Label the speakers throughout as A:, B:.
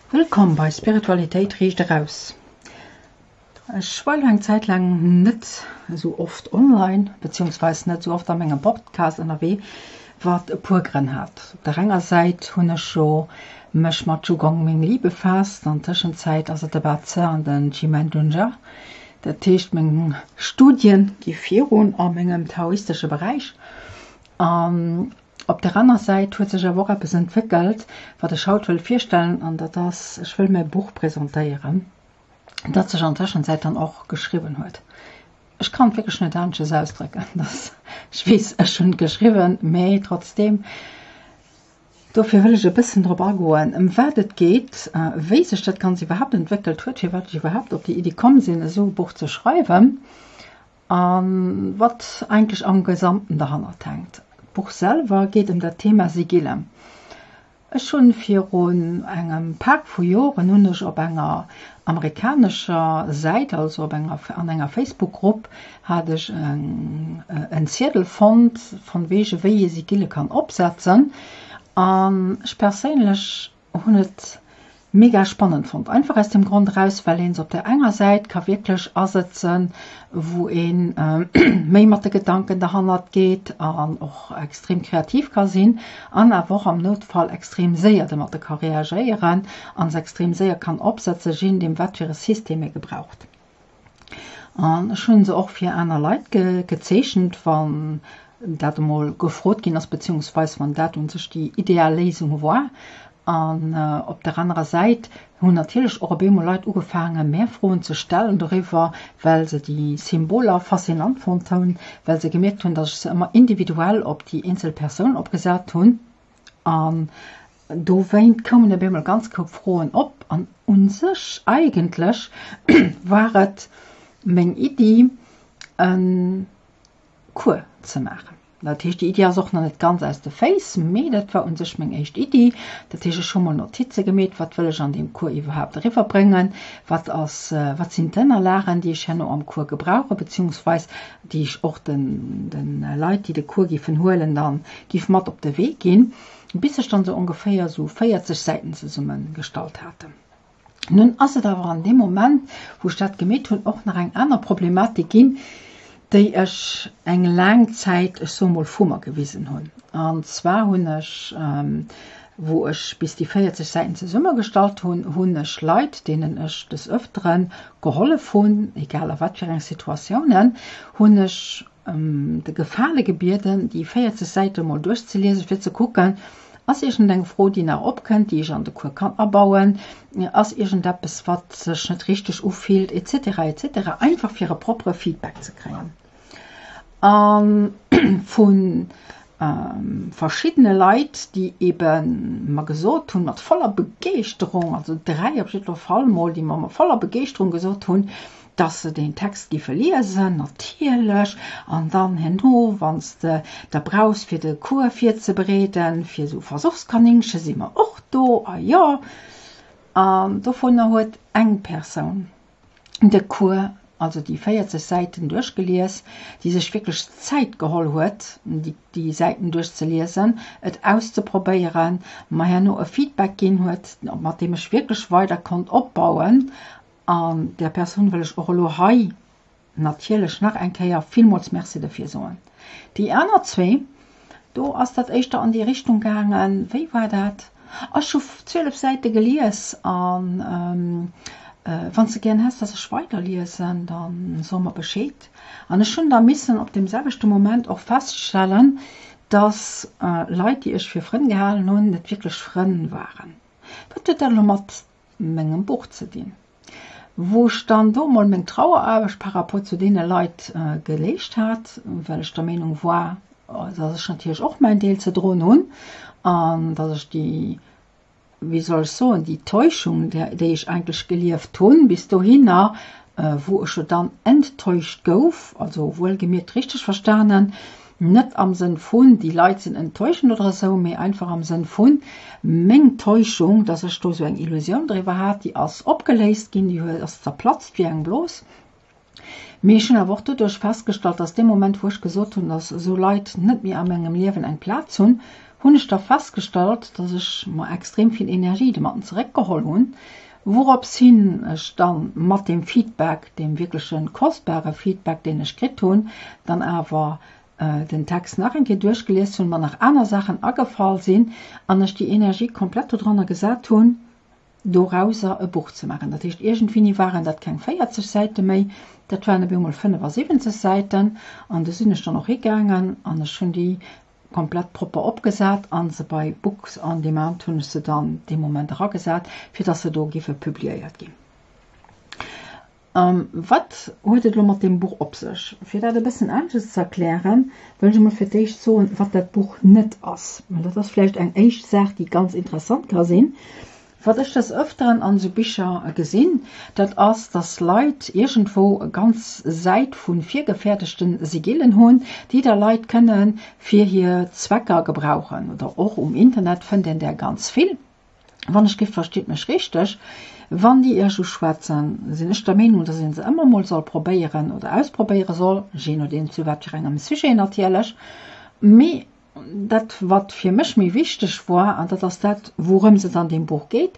A: Wëllkomm bei Spiritualitéit riicht eraus. Ech war elo eng Zäit laang net esou oft online, beziehungsweis net esou oft a mengem Podcast ënnerwee, wat e puer Grënn hat. Op der enger Säit hunn ech jo mech mat Zhu Gong Ming Li befaasst, an Tëschenzäit ass et de Ba Zi an den Qimen Dunjia. Dat heescht meng Studien gi virun a mengem taoistesche Beräich an Op der aner Säit huet sech awer och eppes entwéckelt, wat ech haut wëll virstellen, an dat ass, ech wëll mäi Buch presentéieren, dat sech an Tëschenzäit dann och geschriwwen huet. Ech kann et wierklech net anesches ausdrécken, dass, ech weess, ech hunn et geschriwwen, mä trotzdeem, dofir wëll ech e bëssen drop agoen, ëm wat et geet, wéi sech dat Ganzt iwwerhaapt entwéckelt huet, firwat ech iwwerhaapt op déi Iddi komm sinn, esou e Buch ze schreiwen. A wat eigentlech am Gesamten derhannert hänkt. D'Buch selwer geet ëm dat Thema Sigille. Ech hunn virun engem Pak vu Joren hunn ech op enger amerikanescher Säit, also op enger an enger Facebook Grupp hat ech en Ziedel fonnt von wege wéi ee Sigille kann opsetzen. An ech perséinlech Hunn et mega spannend fonnt, einfach aus dem Grond eraus, well een se op der enger Säit ka wierklech asëtzen, wou een méi mat de Gedanken derhannert geet an och extrem kreativ ka sinn an awer och am Noutfall extrem séier domatter ka reagéieren an se extrem séier kann opsetzen, je nodeem wat fir e System ee gebraucht. An ech hunn se och fir aner Leit gezeechent, wann dat emol gefrot ginn ass, beziehungsweis wann dat un sech déi ideal Léisung war. An op der anerer Säit hunn natierlech och op eemol Leit ugefaangen, mär Froen ze stellen doriwwer, well se déi Symboler faszinant fonnt hunn, well se gemierkt hunn, datt ech se ëmmer individuell op déi eenzel Persoun opgesat hunn. An dowéint koumen op eemol ganz koup Froen op. An u sech eigentlech war et meng Iddi, e Cours ze maachen. Dat heescht, déi Iddi ass och nach net ganz aus de Féiss, mee dat war u sech meng éischt Iddi. Dat heescht, ech hu mol Notize gemeet, wat wëll ech an deem Cours iwwerhaapt eriwwerbréngen, wat ass, wat sinn d'Ënnerlagen, déi ech herno am Cours gebrauchen, beziehungsweis déi ech och den, den Leit, déi de Cours giffen huelen, dann giff mat op de Wee ginn, bis ech dann sou ongeféier sou 40 Säiten zesumme gestallt haten. Nun ass et awer an deem Moment, wou ech dat gemeet hunn, och nach eng aner Problematik ginn, déi ech eng laang Zäit, ech soe mol, vu mer gewisen hunn. An zwar hunn ech, wou ech bis déi 40 Säiten zesummegestallt hunn, hunn ech Leit, deenen ech des Ëfteren gehollef hunn, egal a wat fir eng Situatiounen, hunn ech ëm de Gefale gebieden, déi 40 Säite mol duerchzeliesen, fir ze kucken, ass iergendeng Fro, déi nach opkënnt, déi ech an de Cours kann abauen, ass iergendeppes, wat sech net richteg ufillt, etc. Etc. Einfach fir e proppere Feedback ze kréien. A vu verschiddene Leit, déi ebe mer gesot hunn, mat voller Begeeschterung, also 3 op jiddwer Fall mol, déi mer mat voller Begeeschterung gesot hunn, dass se deen Text giffe liesen, natierlech, an dann herno, wann s de der brauchs fir de Cours virzebereeden, fir esou Versuchskaninche si mer och do, a jo. An dovunner huet eng Persoun de Cours, also déi 40 Säiten duerchgelies, déi sech wierklech Zäit geholl huet, déi Säiten duerchzeliesen, et auszeprobéieren, mer herno e Feedback ginn huet, mat deem ech wierklech weider konnt opbauen. An där Persoun wëll ech och elo hei natierlech nach eng Kéier villmools Merci dofir soen. Déi aner zwee, do ass dat éischter an déi Richtung gaangen, wéi war dat, ech hu 12 Säite gelies an wann s de gären häss, dass ech weiderliesen, da so mer Bescheed. An ech hunn da missen op deem selwechte Moment och feststellen, dass Leit, déi ech fir Frënn gehalen hunn, net wierklech Frënn waren. Wat huet dat elo mat mengem Buch ze dinn? Wou ech dann do mol meng Traueraarbecht par rapport zu deene Leit geleescht hat, well ech der Meenung war, dass ech natierlech och mäin Deel ze droen hunn an dass ech déi, wéi soll ech soen, déi Täuschung, déi ech eigentlech gelieft hunn bis dohinner, wou ech jo dann enttäuscht gouf, also wuelgemierkt richteg verstanen, Net am Sënn vun, déi Leit sinn enttäuschend oder esou, mee einfach am Sënn vun, meng Täuschung, dass ech do esou eng Illusioun driwwer hat, déi ass opgeléist ginn, déi ass zerplatzt wéi eng Blos. Mee ech hunn awer och doduerch festgestallt, dass dee Moment, wou ech gesot hunn, dass esou Leit net méi a mengem Liewen eng Plaz hunn, hunn ech da festgestallt, dass ech mer extrem vill Energie domatten zeréckgeholl hunn, wourops hin ech dann mat deem Feedback, deem wierkleche kostbare Feedback, deen ech kritt hunn, dann awer den Text nach eng Kéier duerchgelies hunn, mer nach aner Saachen agefall sinn an ech déi Energie komplett dodranner gesat hunn, dorauser e Buch ze maachen. Dat heescht, iergendwéini waren dat keng 40 Säite méi, dat waren op eemol 75 Säiten. An du sinn ech dann och higaangen an ech hunn déi komplett propper opgesat a se bei Books on Demand hunn ech se dann dee Moment eragesat, fir dass se do giffe publiéiert ginn. Wat huet et elo mat deem Buch op sech? Fir dat e bëssen anesches ze erklären, wëll ech emol fir d'éischt soen, wat dat Buch net ass. Well dat ass vläicht eng éischt Saach, déi ganz interessant ka sinn. Wat ech des Ëfteren an esou Bicher gesinn, dat ass, dass Leit iergendwou e ganz Säit vu virgefäerdegte Sigillen hunn, déi da Leit kënne fir hir Zwecker gebrauchen. Oder och um Internet fënnt een där ganz vill. Wann ech giff, verstitt mech richteg, wann déi Iech uschwätzen, sinn ech der Meenung, dass een se ëmmer mol soll probéieren oder ausprobéiere soll, jee nodeem zu wat fir engem Sujet natierlech. Mee dat wat fir mech méi wichteg war, an dat ass dat wourëms et an deem Buch geet,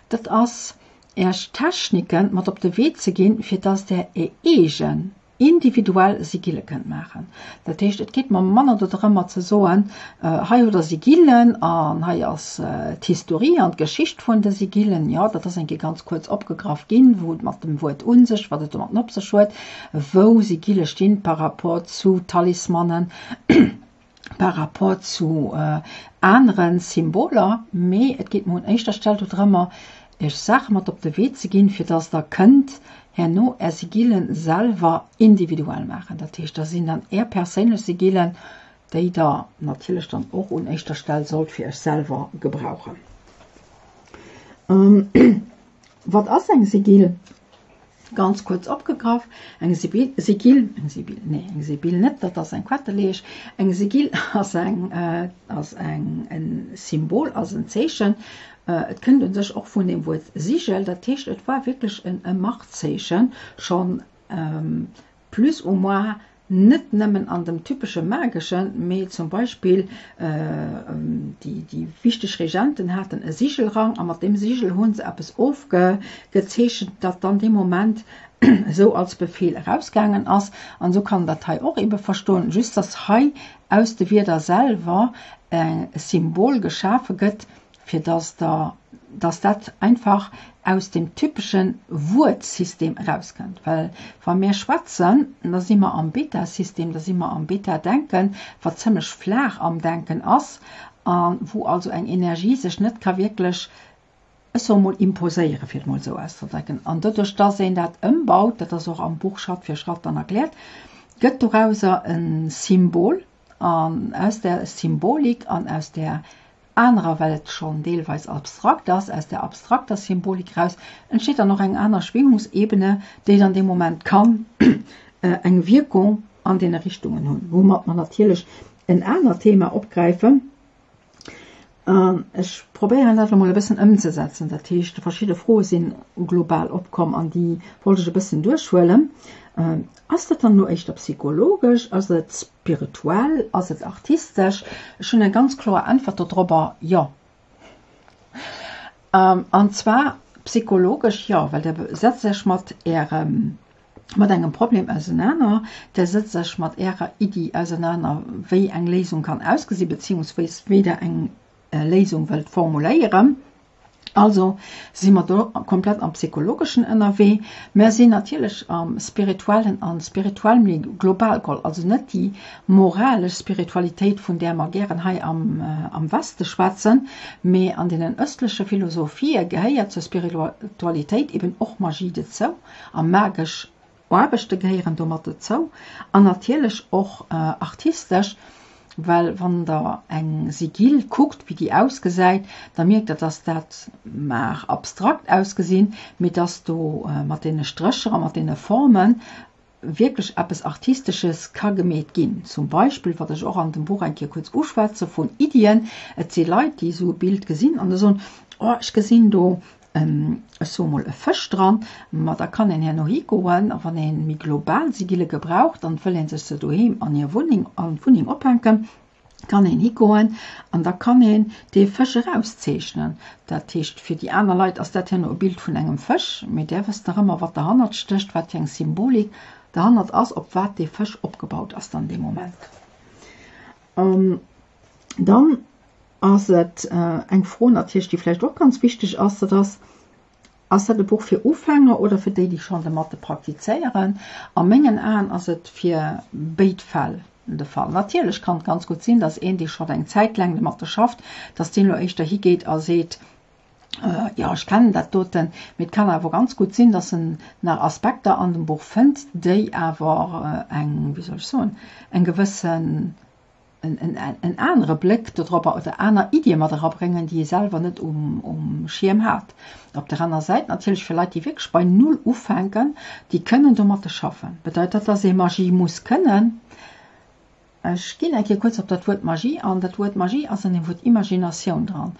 A: dat ass Iech Techniken mat op de Wee ze ginn, fir dass Der Är eegen individuell Sigille kënnt maachen. Dat heescht, et geet mer manner dodrëmmer ze soen, hei hutt Der Sigillen an hei ass d'Historie an d'Geschicht vun de Sigillen. Jo, dat ass eng Kéier ganz kuerz opgegraff ginn, wou et mat dem Wuert un sech, wat et domatten op sech huet, wou Sigille stinn par rapport zu Talismanen, par rapport zu anere Symboler, mee et geet mer un éischter Stell dodrëmmer, Iech Saache mat op de Wee ze ginn, fir dass Der kënnt herno Är Sigillen selwer individuell maachen. Dat heescht, dat sinn dann Är perséinlech Sigillen, déi Der natierlech dann och un éischter Stell sollt fir Iech selwer gebrauchen. Wat ass eng Sigill? Ganz kuerz opgegraff, eng Sibyl, Sigill, eng Sibyl, nee, eng Sibyl net, dat ass eng Quetteleesch. Eng Sigill ass eng, ass eng, en Symbol, ass en Zeechen. Et kënnt u sech och vun dem Wuert Sigel, dat heescht, et war wierklech en, e Machtzeechen schonn plus ou moins net nëmmen an dem typesche mageschen, mee zum Beispill déi wichteg Regenten haten e Sigelrang a mat deem Sigel hu se eppes ofgezeechent, dat dann dee Moment esou als Befeel erausgaangen ass. An esou kann een dat hei och ebe verstoen, just dass hei aus de Wierder selwer e Symbol geschafe gëtt, fir dass der, dass dat einfach aus dem typesche Wuertsystem erauskënnt. Well wa mir schwätzen, da si mer am Beta-System, da si mer am Beta-Denken, wat zëmmlech flaach am Denken ass a wou also eng Energie sech net ka wierklech, ech soe mol, imposéieren, fir et mol esou auszedrécken. An doduerch, dass een dat ëmbaut, dat ass och am Buch Schratt fir Schratt dann erkläert, gëtt dorauser e Symbol an aus där Symbolik an aus där anerer, well et schonn deelweis abstrakt ass, aus där abstrakter Symbolik eraus entsteet dann och eng aner Schwingungsebene, déi dann dee Moment kann eng Wierkung an deene Richtungen hunn, woumat mer natierlech en anert Thema opgräifen. An ech probéieren dat elo mol e bëssen ëmzesetzen. Dat heescht, verschidde Froe sinn global opkomm an déi wollt ech e bëssen duerchhuelen. Ass dat dann elo éischter psychologesch? Ass et spirituell? Ass et artistesch? Ech hunn eng ganz kloer Äntwert dodrobber, Jo. An zwar psychologesch jo, well Der setzt Iech mat Ärem, mat engem Problem ausenaner, Der setzt Iech mat Ärer Iddi ausenaner, wéi eng Léisung kann ausgesinn, beziehungsweis wéi Der eng Léisung wëllt formuléieren. Also si mer do komplett am Psychologeschen ënnerwee. Mer sinn natierlech am Spirituellen an spirituell méi global geholl, also net déi moralesch Spiritualitéit, vun där mer gären hei am am Weste schwätzen, mee an deenen ëstleche Philosophië gehéiert zur Spiritualitéit eben och Magie dozou a magesch Aarbechte gehéieren do mat dozou an natierlech och artistesch, well wann der eng Sigill kuckt, wéi déi ausgesäit, da mierkt der, dass dat mag abstrakt ausgesinn, mee dass do mat deene Strécher a mat deene Forme wierklech eppes Artistesches ka gemeet ginn. Zum Beispill, wat ech och an dem Buch eng Kéier kuerz uschwätze vun Iddien, et si Leit, déi esou e Bild gesinn an da soen, Oh, ech gesinn do ech soe mol e Fësch dran, ma da kann een herno higoen a wann ee méi global Sigille gebraucht an et wëll ee sech se doheem an hir Wunneng, an d'Wunneng ophänken, Kann een higoen an da kann een dee Fësch erauszeechnen. Dat heescht, fir déi aner Leit ass dat herno e Bild vun engem Fësch, mee där wësst nach ëmmer, wat derhannert stécht, wat fir eng Symbolik derhannert ass, op wat dee Fësch opgebaut ass dann dee Moment. Dann ass et eng Fro natierlech, déi vläicht och ganz wichteg ass, dat ass, Ass dat e Buch fir Ufänger oder fir déi, déi schonn de Mathe praktizéieren? A mengen Aen ass et fir béid Fäll de Fall. Natierlech kann et ganz gutt sinn, dass een, dee schonn eng Zäit laang domatter schafft, dass deen elo éischter higeet a seet, Jo, ech kennen dat doten. Mee et kann awer ganz gutt sinn, dass en nach Aspekter an dem Buch fënnt, déi awer eng, wéi soll ech soen, eng gewëssen en anere Bléck dodropper oder aner Iddie mat erabréngen, déi ee selwer net um Schierm hat. Op der aner Säit natierlech fir Leit, déi wierklech bei Null ufänken, déi kënnen domatte schaffen. Bedeit dat, dass ee Magie muss kënnen? Ech ginn eng Kéier kuerz op dat Wuert Magie an. Dat Wuert Magie ass an dem Wuert Imaginatioun dran.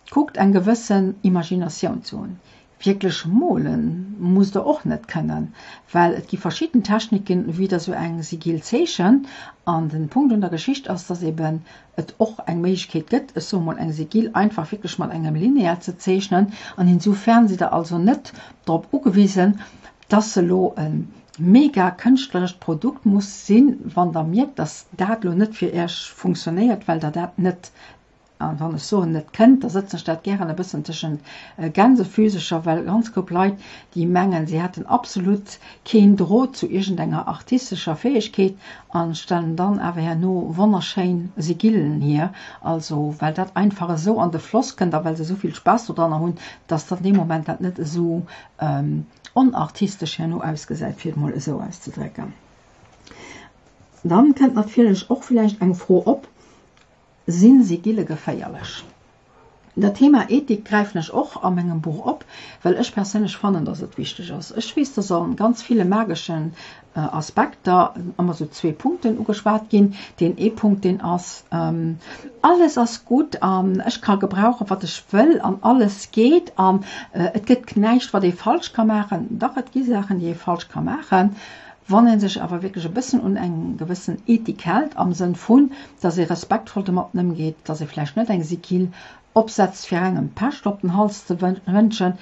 A: Kuckt eng gewëssen Imaginatioun ze hunn. Wierklech molen musst der och net kënnen, well et gi verschidden Techniken wéi der sou eng Sigill zeechent an den Punkt un der Geschicht ass, dass eben et och eng Méiglechkeet gëtt, ech soe mol eng Sigill einfach wierklech mat engem Lineal ze zeechnen an insofern sidd der also net drop ugewisen, dass se lo e mega kënschtlerescht Produkt muss sinn, wann der mierkt, dass dat lo net fir iech funktionéiert, well der dat net An wann ech soen net kënnt, da sëtzen ech dat gären e bëssen tëschent Gänsefüsecher, well ganz koup Leit, déi mengen, si hätten absolut keen Drot zu iergendenger artistescher Fäegkeet a stellen dann awer herno wonnerschéin Sigillen hier, also well dat einfach esou an de Floss kënnt a well se esou vill Spaass dodranner hunn, dass dann dee Moment dat net esou onartistesch herno ausgesäit, fir et mol esou auszedrécken. Dann kënnt natierlech och villäicht eng Fro op, Sinn Sigille geféierlech? Dat Thema Ethik gräifen ech och a mengem Buch op, well ech perséinlech fannen, dass et wichteg ass. Ech weess, dass a ganz ville mageschen Aspekter ëmmer sou zwee Punkten ugeschwat ginn. Deen ee Punkt, deen ass, Alles ass gutt an ech ka gebrauchen, wat ech wëll an alles geet an et gëtt näischt, wat ee falsch ka maachen. Dach, et gi Saachen, déi ee falsch ka maachen. Wann ee sech awer wierklech e bëssen un eng gewëssen Ethik hält, am Sënn vun, dass ee respektvoll domatten ëmgeet, dass ee vläicht net eng Sikill opsetzt fir engem d'Pescht op den Hals ze wënschen,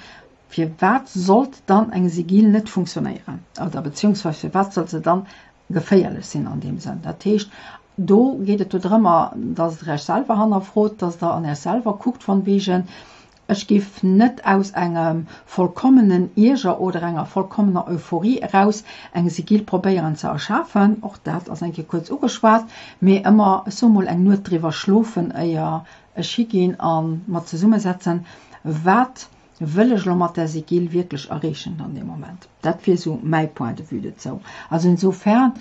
A: firwat sollt dann eng Sigill net funktionéieren? Oder beziehungsweise firwat sollt se dann geféierlech sinn an deem Sënn? Dat heescht, do geet et dodrëmmer, dass Der Iech selwer hannerfrot, dass Der an Iech selwer kuckt von wegen, Ech giff net aus engem vollkommenen Ierger oder enger vollkommener Euphorie eraus eng Sigill probéieren ze erschafen, och dat ass eng Kéier kuerz ugeschwat, mee ëmmer, ech soe mol, eng Nuet driwwer schlofen éier ech higinn a mer zesummesetzen, wat wëll ech elo mat där Sigill wierklech erreechen dann dee Moment. Dat wier esou mäi Point de vue dozou. Also insofern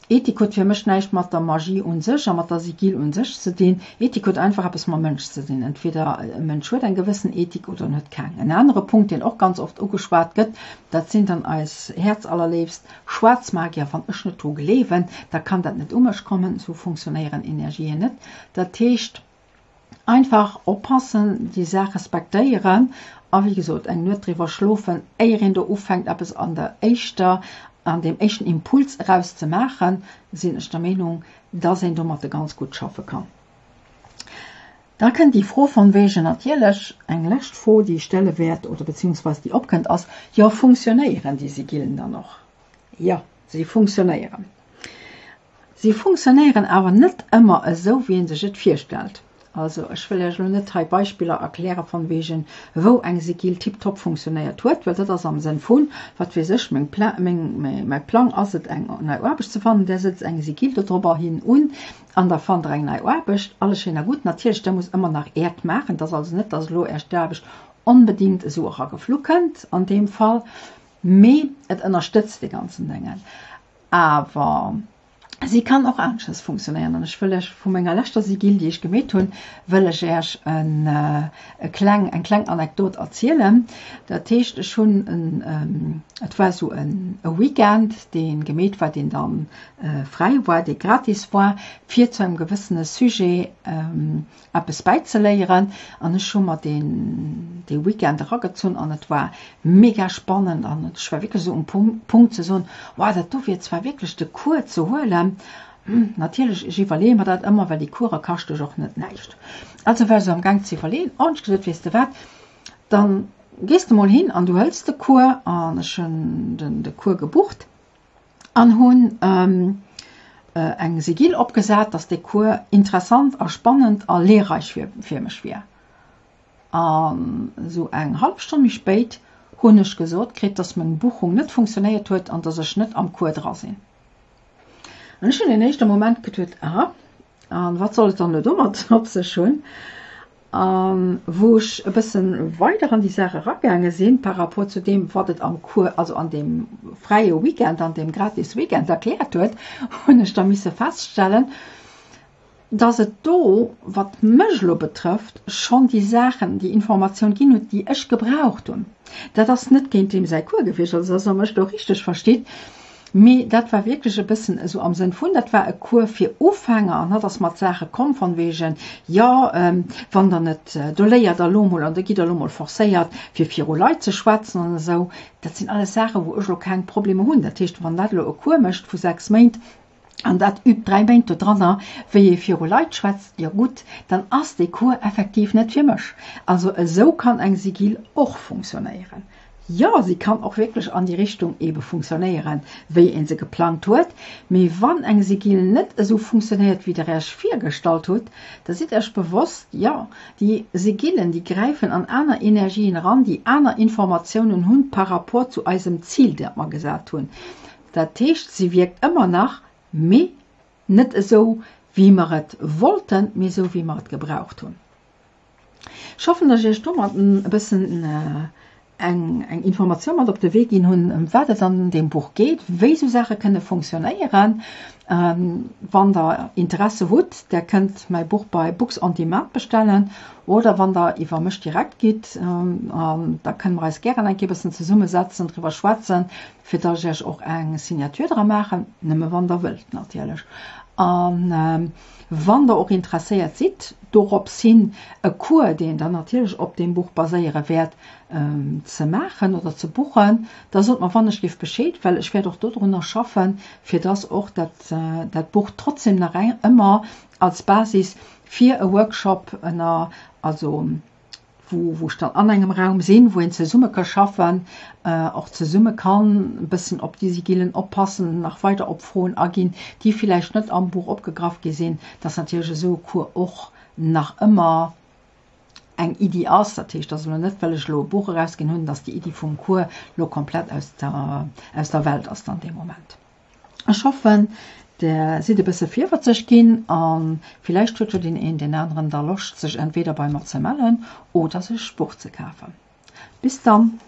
A: Ethik huet fir mech näischt mat der Magie un sech a mat der Sigill un sech ze dinn. Ethik huet einfach eppes mam Mënsch ze dinn. Entweder e Mënsch huet eng gewëssen Ethik oder en huet keng. En anere Punkt, deen och ganz oft ugeschwat gëtt, dat sinn dann eis häerzallerléifst Schwaarzmagier. Wann ech net dru gleewen, da kann dat net u mech kommen. Esou funktionéieren Energien net. Dat heescht, Einfach oppassen, déi Saach respektéieren a wéi gesot eng Nuet driwwer schlofen, éier een do ufänkt eppes an der éischter, an deem éischten Impuls eraus ze maachen, sinn ech der Meenung, dass een domatte ganz gutt schaffe kann. Da kënnt déi Fro von wegen natierlech, eng lescht Fro, déi ech stelle wäert oder beziehungsweise déi opkënnt, ass, Jo, funktionéieren déi Sigillen dann och? Jo, si funktionéieren. Si funktionéieren awer net ëmmer esou wéi een sech et virstellt. Also ech wëll Iech elo net hei Beispiller erkläre von wegen wou eng Sigill tiptop funktionéiert huet, well dat ass am Sënn vun, wat weess ech, meng Pla meng mäi Plang ass et eng nei Aarbecht ze fannen, där sëtzt eng Sigill dodrobber hin un an da fannt der eng nei Aarbecht, alles schéin a gutt. Natierlech, der musst ëmmer nach Äert maachen, et ass also net, dass elo Iech d'Aarbecht onbedingt esou erageflu kënnt an deem Fall, mee et ënnerstëtzt dee ganzen Déngen. Awer si kann och aneschters funktionéieren. An ech wëll Iech vu menger leschter Sigill, déi ech gemeet hunn, wëll ech Iech en e kleng, eng kleng Anekdot erzielen. Dat heescht, ech hunn en, et war esou en e Weekend, dee gemeet war, deen dann fräi war, dee gratis war, fir zu engem gewëssene Sujet eppes bäizeléieren an ech hu mer deen dee Weekend eragezunn an et war mega spannend an ech war wierklech esou um Punkt ze soen, wow dat do wier zwar wierklech de Cours ze huelen. Natierlech, ech iwwerleeë mer dat ëmmer, well déi Course kaschte jo och net näischt. Also war ech esou am Gaang ze iwwerleeën an ech gesot, weess de wat, dann gees de mol hin an du hëls de Cours. An ech hunn den de Cours gebucht an hunn eng Sigill opgesat, dass dee Cours interessant a spannend a lehrreich fir fir mech wier. An esou eng hallef Stonn méi spéit hunn ech gesot kritt, dass meng Buchung net funktionéiert huet an dass ech net am Cours dra sinn. An ech hunn den éischte Moment geduet, aha, an wat soll et dann elo domat op sech hunn? An wou ech e bëssen weider an déi Saach eragaange sinn, par rapport zu deem, wat et am Cours, also an deem fräie Weekend, an deem gratis Weekend erkläert huet, hunn ech da misse feststellen, dass et do, wat mech elo betrëfft, schonn déi Saachen, déi Informatioun ginn huet, déi ech gebraucht hunn. Dat ass net géint deem säi Cours gewiescht, also dass Der mech do richteg verstitt, mee dat war wierklech e bëssen esou am Sënn vun, dat war e Cours fir Ufänger an hatt ass mat Saache komm von wegen, jo, wann Der net, do léiert Der elo mol an do gitt Der elo mol forcéiert, fir viru Leit ze schwätzen an esou. Dat sinn alles Saachen, wou ech elo keng Problemer hunn. Dat heescht, wann dat elo e Cours mécht vu 6 Méint, an dat übt 3 Méint dodranner, wéi ee viru Leit schwätzt, jo gutt, dann ass dee Cours effektiv net fir mech. Also esou kann eng Sigill och funktionéieren. Jo, si kann och wierklech an déi Richtung eebe funktionéieren, wéi ee se geplangt huet. Mee wann eng Sigill net esou funktionéiert, wéi Der Iech virgestallt hutt, da sidd Iech bewosst, jo, déi Sigillen, déi gräifen an aner Energien eran, déi aner Informatiounen hunn par rapport zu eisem Zil, dat mer gesat hunn. Dat heescht, si wierkt ëmmer nach, mee net esou, wéi mer et wollten, mee esou, wéi mer et gebraucht hunn. Ech hoffen, dass ech Iech domat e bëssen eng, eng Informatioun mat op de Wee ginn hunn, ëm wat et an deem Buch geet, wéi esou Saache kënne funktionéieren. Wann Der Interesse hutt, Der kënnt mäi Buch bei Books on Demand bestellen oder wann Der iwwer mech direkt gitt, da kënne mer eis gären eng Kéier e bëssen zesummesetzen, driwwer schwätzen, fir dass ech iech och eng Signature dra maachen, nëmme wann der wëllt natierlech. An wann der och interesséiert sidd, dorops hin e Cours, deen dann natierlech op deem Buch baséiere wäert, ze maachen oder ze buchen, da sot mer wann ech géif Bescheed, well ech wäert och dodrunner schaffen, fir dass och dat dat Buch trotzdem nach ëmmer als Basis fir e Workshop ënner, also wou wou ech dann an engem Raum sinn, wou een zesumme ka schaffen, och zesumme kann e bëssen op déi Sigillen oppassen, nach weider op Froen aginn, déi villäicht net am Buch opgegraff gi sinn, dass natierlech esou e Cours och nach ëmmer eng Iddi ass. Dat heescht, et ass elo net, well ech elo e Buch erausginn hunn, dass déi Iddi vum Cours elo komplett aus der aus der Welt ass dann dee Moment. Ech hoffen der sidd e bësse virwëtzeg ginn a villäicht huet jo deen een deen aneren da Loscht sech entweder bei mer ze mellen oder sech d'Buch ze kafen. Bis dann!